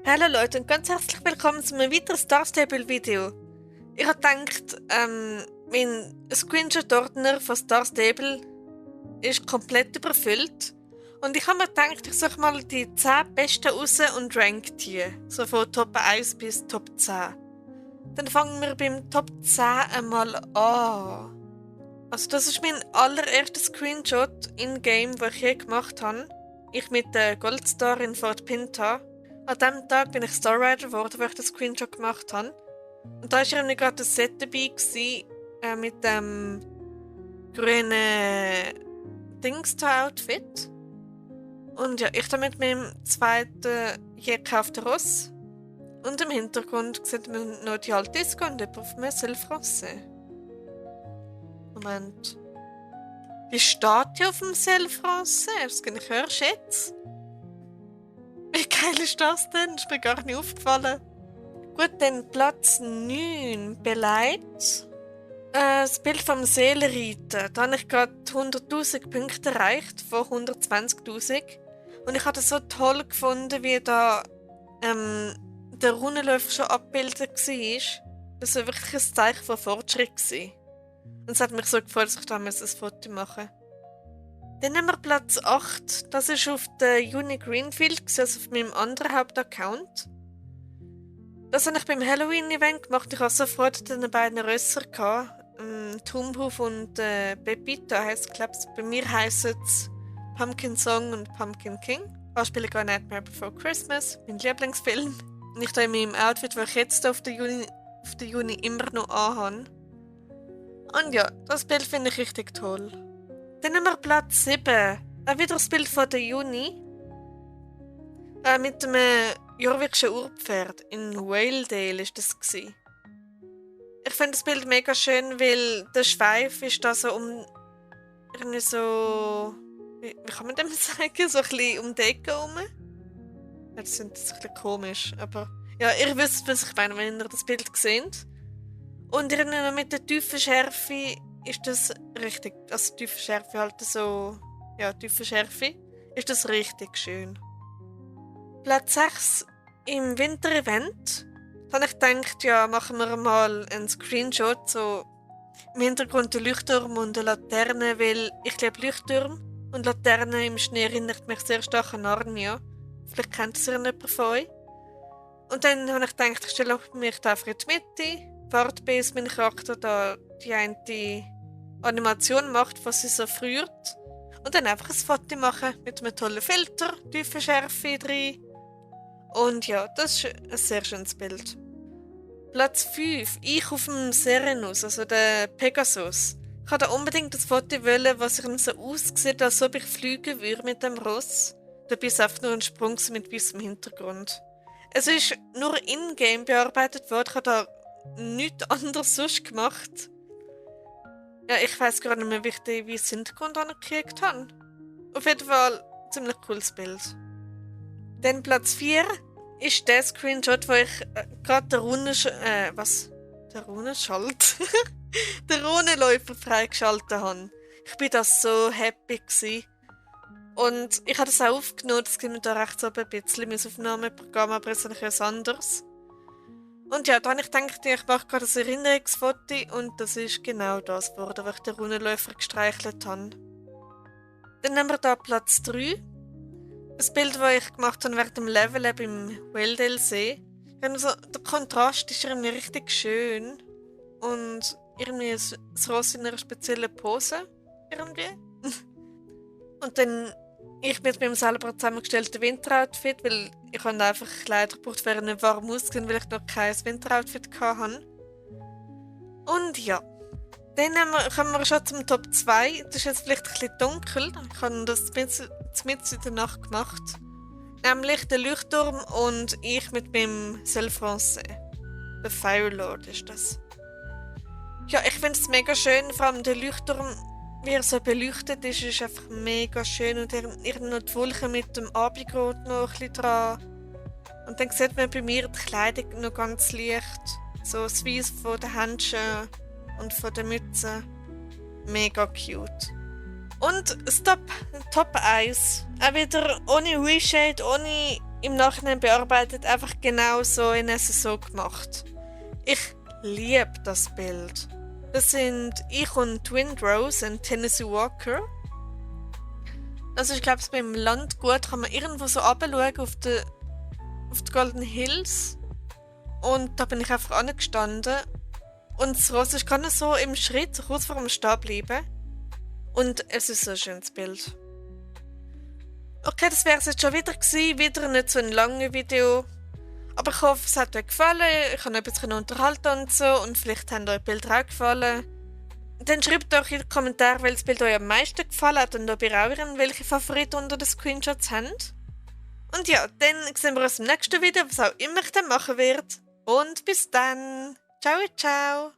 Hallo Leute und ganz herzlich willkommen zu einem weiteren Star Stable Video. Ich habe gedacht, mein Screenshot-Ordner von Star Stable ist komplett überfüllt. Und ich habe mir gedacht, ich suche mal die 10 besten raus und rank die. So von Top 1 bis Top 10. Dann fangen wir beim Top 10 einmal an. Also das ist mein allererster Screenshot in-game, den ich je gemacht habe. Ich mit der Goldstar in Fort Pinta. An diesem Tag bin ich Star Rider geworden, wo ich den Screenshot gemacht habe. Und da war irgendwie gerade ein Set dabei mit dem grünen Dings-Outfit. Und ja, ich da mit meinem zweiten je gekauften Ross. Und im Hintergrund sieht man noch die alte Disco und jemand auf mir Français. Moment. Wie steht hier auf dem Français? Das kann ich erst jetzt. Wie geil ist das denn? Ist mir gar nicht aufgefallen. Gut, dann Platz 9. Beleit. Das Bild vom Seelenreiten. Da habe ich gerade 100.000 Punkte erreicht von 120.000. Und ich habe das so toll gefunden, wie da der Runenläufer schon abgebildet war. Das war wirklich ein Zeichen von Fortschritt. Und es hat mich so gefreut, dass ich da ein Foto machen musste. Dann haben wir Platz 8. Das ist auf der Uni Greenfield, also auf meinem anderen Hauptaccount. Das habe ich beim Halloween-Event gemacht. Ich hatte so Freude an den beiden Rösser. Tumhuf und Pepita heisst, glaube ich. Bei mir heisst es Pumpkin Song und Pumpkin King. Ich spiele gerade Nightmare Before Christmas, mein Lieblingsfilm. Und ich da in meinem Outfit, das ich jetzt auf der Uni immer noch anhabe. Und ja, das Bild finde ich richtig toll. Dann haben wir Platz 7. Wieder das Bild von der Juni. Mit einem jorvikschen Urpferd. In Whaledale war das. Ich finde das Bild mega schön, weil der Schweif ist da so irgendwie so... Wie kann man dem sagen? So ein bisschen um die Ecke herum. Ja, das ist ein bisschen komisch, aber... Ja, ihr wisst, was ich meine, wenn ihr das Bild seht. Und irgendwie mit der tiefen Schärfe ist das richtig, also tiefe Schärfe halt so, ja, tiefe Schärfe, ist das richtig schön. Platz 6 im Winter-Event. Da habe ich gedacht, ja, machen wir mal einen Screenshot, so im Hintergrund ein Leuchtturm und eine Laterne, weil ich liebe Leuchtturm und Laterne im Schnee erinnert mich sehr stark an Narnia. Vielleicht kennt es jemand von euch. Und dann habe ich gedacht, ich stelle mich da einfach in die Mitte, warte bis mein Charakter da die eine Animation macht, was sie so friert. Und dann einfach ein Foto machen mit einem tollen Filter, tiefe Schärfe drin. Und ja, das ist ein sehr schönes Bild. Platz 5. Ich auf dem Serenus, also der Pegasus. Ich wollte unbedingt das Foto wollen, was sich so aussieht, als ob ich fliegen würde mit dem Ross. Dabei ist einfach nur ein Sprung mit weißem Hintergrund. Es ist nur in-game bearbeitet worden, ich habe da nichts anderes sonst gemacht. Ja, ich weiss gar nicht mehr, wie ich den weißen Hintergrund angekriegt habe. Auf jeden Fall ein ziemlich cooles Bild. Dann Platz 4 ist der Screenshot, wo ich gerade den den Runenläufer freigeschaltet habe. Ich bin da so happy gewesen. Und ich habe das auch aufgenommen, das gibt mir da rechts oben ein bisschen mein Aufnahmeprogramm, aber es ist eigentlich etwas anderes. Und ja, da habe ich gedacht, ich mache gerade ein Erinnerungsfoto und das ist genau das geworden, was ich den Runenläufer gestreichelt habe. Dann haben wir hier Platz 3. Das Bild, das ich gemacht habe während dem Level im Whaledale See. Also, der Kontrast ist irgendwie richtig schön. Und irgendwie das Ross in einer speziellen Pose. Irgendwie. Und dann ich mit meinem selber zusammengestellten Winteroutfit, weil ich habe einfach Kleider gebraucht für einen warmen Ausgang, weil ich noch kein Winteroutfit hatte. Und ja, dann kommen wir schon zum Top 2. Das ist jetzt vielleicht ein bisschen dunkel. Ich habe das mitten in der Nacht gemacht. Nämlich der Leuchtturm und ich mit meinem Français. Der Firelord ist das. Ja, ich finde es mega schön, vor allem der Leuchtturm, wie er so beleuchtet ist, ist einfach mega schön. Und irgendwie noch die Wolken mit dem Abendrot noch ein bisschen dran. Und dann sieht man bei mir die Kleidung noch ganz leicht. So das Weiss von den Händchen und von der Mütze. Mega cute. Und Top 1. Auch wieder ohne Reshade, ohne im Nachhinein bearbeitet, einfach genau so in SSO gemacht. Ich liebe das Bild. Das sind ich und Windrose und Tennessee Walker. Das ist, glaube ich, beim Landgut kann man irgendwo so runterschauen auf die Golden Hills. Und da bin ich einfach angestanden. Und das Ross ist gerade so im Schritt, kurz vor dem Stehen bleiben. Und es ist so ein schönes Bild. Okay, das wäre es jetzt schon wieder gewesen. Wieder nicht so ein langes Video. Aber ich hoffe, es hat euch gefallen. Ich habe euch ein bisschen unterhalten und so. Und vielleicht haben euch die Bilder auch gefallen. Dann schreibt doch in die Kommentare, welches Bild euch am meisten gefallen hat und ob ihr auch welche Favoriten unter den Screenshots habt. Und ja, dann sehen wir uns im nächsten Video, was auch immer ich dann machen werde. Und bis dann. Ciao, ciao.